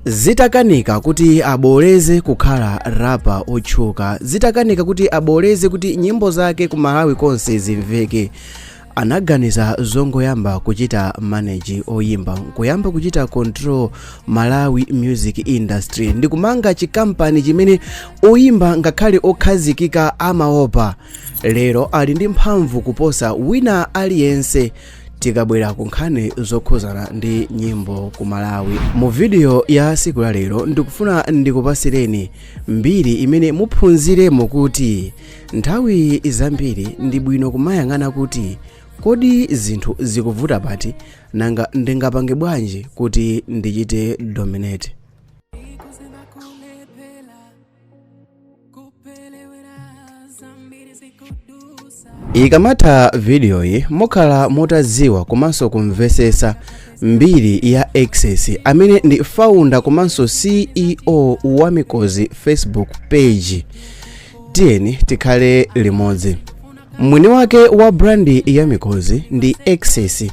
Zitakanika kuti aboleze kukhala rapper otchuka, zitakanika kuti aboleze kuti nyimbo zake ku Malawi konse zimveke, anaganiza zongoyamba kuchita manage oyimba, nkuyamba kuchita control Malawi music industry ndi kumanga chikampani chimene oyimba ngakhale okhazikika amaopa. Lero ali ndi mphamvu kuposa wina aliyense tikabwera ku nkhani zokhuzana ndi nyimbo ku Malawi. Mu video ya siku la lero ndikufuna ndikupasireni mbiri imene muphunziremo kuti nthawi zambiri ndi bwino kumayang'ana kuti kodi zinthu zikuvuta pati, nanga ndingapange bwanji kuti ndichite dominate. Ikamatha vidiyoyi mukhala mutadziwa komanso kumvesesa mbiri ya Excess, amene ndi founder komanso CEO wa Mikozi Facebook page. Tiyeni tikhale limodzi. Mwini wake wa brand ya Mikozi ndi Excess,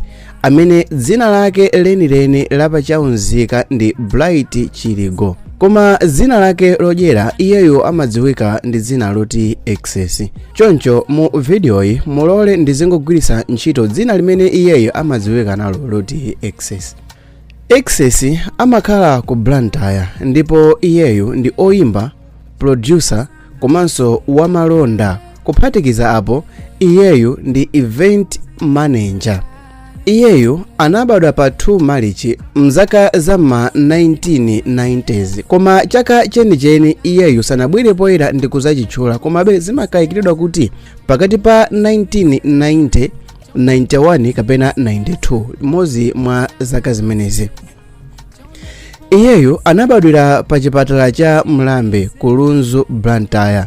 amene dzina lake lenileni lapachaunzika ndi Bright Chiligo, koma dzina lake lodyera iyeyo amadziwika ndi dzina loti Excess. Choncho mu vidiyoyi mulole ndizingogwiritsa ntchito dzina limene iyeyo amadziwika nalo loti Excess. Excess amakhala ku Blantyre ndipo iyeyo ndi oyimba, producer komanso wamalonda. Kuphatikiza apo, iyeyu ndi event manager. Iyeyu anabadwa pa 2 Marichi mzaka za ma 1990s, koma chaka chenicheni iyeyu sanabwere poyera ndi kuzachitchula, komabe zimakayikiridwa kuti pakati pa 1990, 91 kapena 92, imodzi mwa zaka zimenezi. Iyeyu anabadwira pa chipatala cha Mlambe ku Lunzu, Blantyre.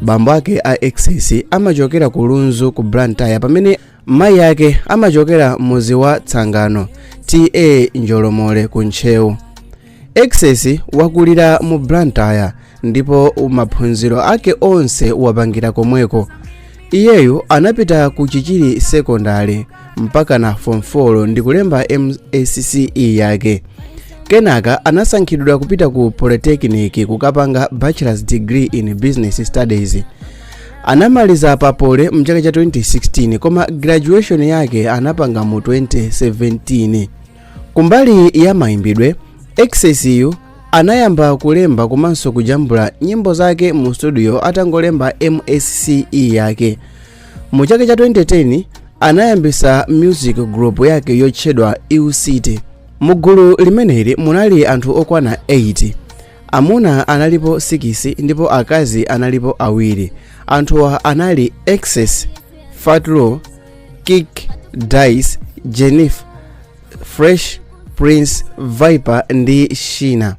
Bambo ake a Excess amachokera ku Lunzu ku Blantyre, pamene mayi ake amachokera mudzi wa Tsangano, TA Njolomole ku Ntcheu. Excess wakulira mu Blantyre ndipo maphunziro ake onse wapangira komweko. Iyeyu anapita ku Chichiri Secondary mpaka na Form 4 ndi kulemba MSCE yake. Kenaka anasankhidwa kupita ku Polytechnic kukapanga bachelor's degree in business studies. Anamaliza pa Poly mchaka cha 2016, koma graduation yake anapanga mu 2017. Kumbali ya mayimbidwe, Excess-yu anayamba kulemba komanso kujambula nyimbo zake mu studio atangolemba MSCE yake. Mu chaka cha 2010 anayambisa music group yake yotchedwa Eu City. Mu gulu limeneli munali anthu okwana 8. Amuna analipo 6 ndipo akazi analipo awiri. Anthuwa anali Excess, Fatlo, Kick, Dice, Jennifer, Fresh Prince, Viper ndi Shina.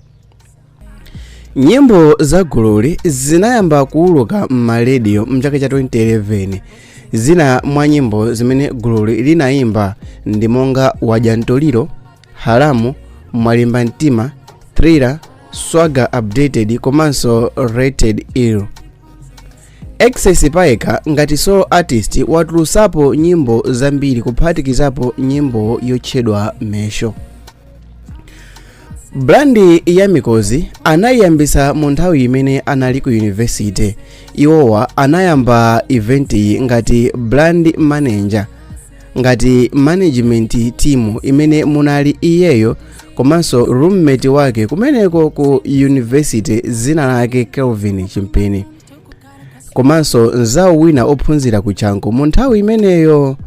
Nyimbo za gululi zinayamba kuuluka m'marediyo mchaka cha 2011. Zina mwa nyimbo zimene gululi linayimba ndi monga Wadya Mtoliro, Haramu, Mwalimba Mtima, Thriller, Swagger Updated komanso Rated Ill. Excess payekha ngati solo artist watulusapo nyimbo zambiri, kuphatikizapo nyimbo yotchedwa Mesho. Brand ya Mikozi anayiyambisa mu nthawi imene anali ku university. Iwowa anayamba event iyi ngati brand manager, ngati management team imene munali iyeyo komanso roommate wake kumeneko ku university, dzina lake Kelvin Chimpeni, komanso mzawo wina ophunzira ku Chanco mu nthawi imeneyo.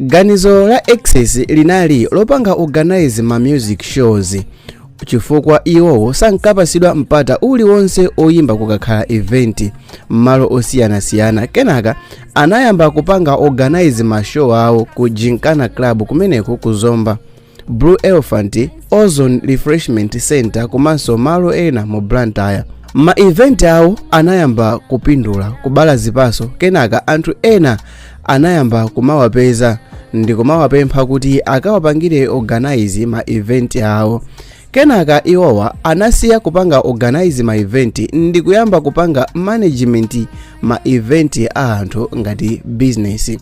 Ganizo la Excess linali lopanga organize ma music shows, chifukwa iwowo sankapasidwa mpata uliwonse oyimba kukakhala event m'malo osiyanasiyana. Kenaka anayamba kupanga organize ma show awo ku Gymkhana Club kumeneko ku Zomba, Blue Elephant, Ozone Refreshment Center komanso malo ena mu Blantyre. Ma event awo anayamba kupindula, kubala zipaso. Kenaka anthu ena anayamba kumawapeza ndi kumawapempha kuti akawapangire organize ma event awo. Kenaka iwowa anasiya kupanga organize ma event ndi kuyamba kupanga management ma event a anthu ngati business.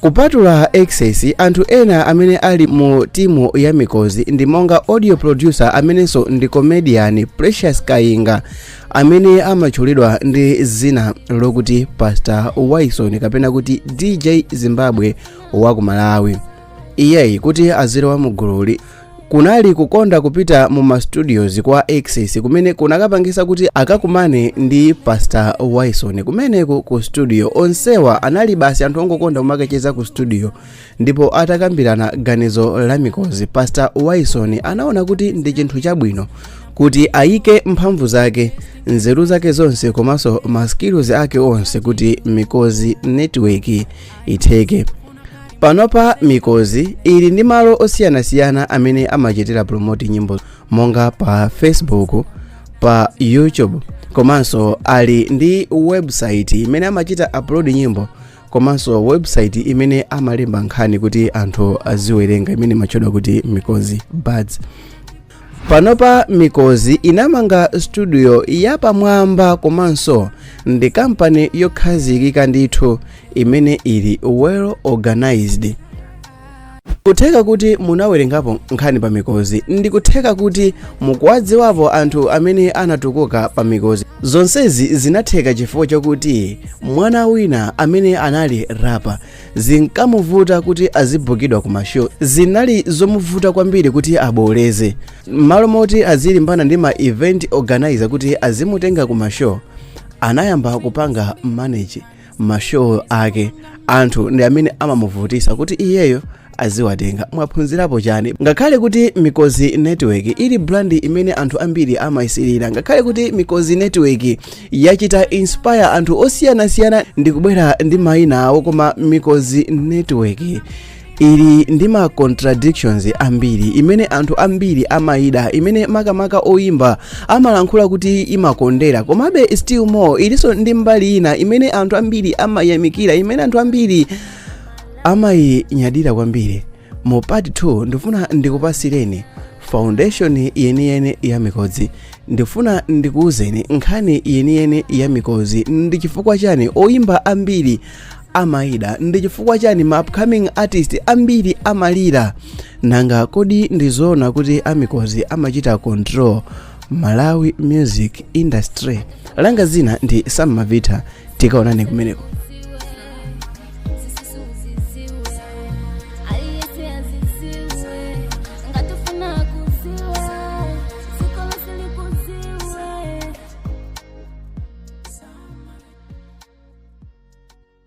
Kupatula Excess, anthu ena amene ali mu timu ya Mikozi ndi monga audio producer amenenso ndi comedian Precious Kayinga, amene amatchulidwa ndi zina lokuti Pastor Wyson kapena kuti DJ Zimbabwe wa ku Malawi. Iyeyi kuti azilowa mu gululi kunali kukonda kupita mu ma studios kwa Excess, kumene kunakapangisa kuti akakumane ndi Pastor Wyson kumeneko ku studio. Onsewa anali basi anthu ongokonda kumakacheza ku studio, ndipo atakambirana ganizo la Mikozi, Pastor Wyson anaona kuti ndi chinthu chabwino kuti ayike mphamvu zake, nzeru zake zonse komanso ma skills ake onse kuti Mikozi Network itheke. Panopa Mikozi ili ndi malo osiyanasiyana amene amachitira promote nyimbo, monga pa Facebook, pa YouTube, komanso ali ndi website imene amachita upload nyimbo, komanso website imene amalemba nkhani kuti anthu aziwerenga, imene imatchedwa kuti Mikozi Buds. Panopa Mikozi inamanga studio yapamwamba komanso ndi kampani yokhazikika ndithu imene ili well organized. Kutheka kuti munawerengapo nkhani pa Mikozi, ndikutheka kuti mukuwadziwapo anthu amene anatukuka pa Mikozi. Zonsezi zinatheka chifukwa chakuti mwana wina amene anali rapper zinkamuvuta kuti azibukidwa ku ma show. Zinali zomuvuta kwambiri kuti aboleze. M'malo moti azilimbana ndi ma event organizer kuti azimutenga ku ma show, anayamba kupanga manage ma show ake. Anthu ndi amene amamuvutisa kuti iyeyo aziwatenga. Mwaphunzirapo chani? Ngakhale kuti Mikozi Network ili brand imene anthu ambiri amayisirira, ngakhale kuti Mikozi Network yachita inspire anthu osiyanasiyana ndi kubwera ndi mayina awo, koma Mikozi Network ili ndi ma contradictions ambiri imene anthu ambiri amayida, imene makamaka oyimba amalankhula kuti imakondera. Komabe still more ilinso ndi mbali ina imene anthu ambiri amayamikira, imene anthu ambiri amayinyadira kwambiri. Mu part 2 ndifuna ndikupasireni foundation yeniyeni ya Mikozi. Ndifuna ndikuwuzeni nkhani yeniyeni ya Mikozi, ndi chifukwa chani oyimba ambiri amayida, ndi chifukwa chani ma upcoming artist ambiri amalira. Nanga kodi ndizoona kuti amikozi amachita control Malawi music industry? Langa zina ndi Sam Mavita. Tikaonane kumeneko.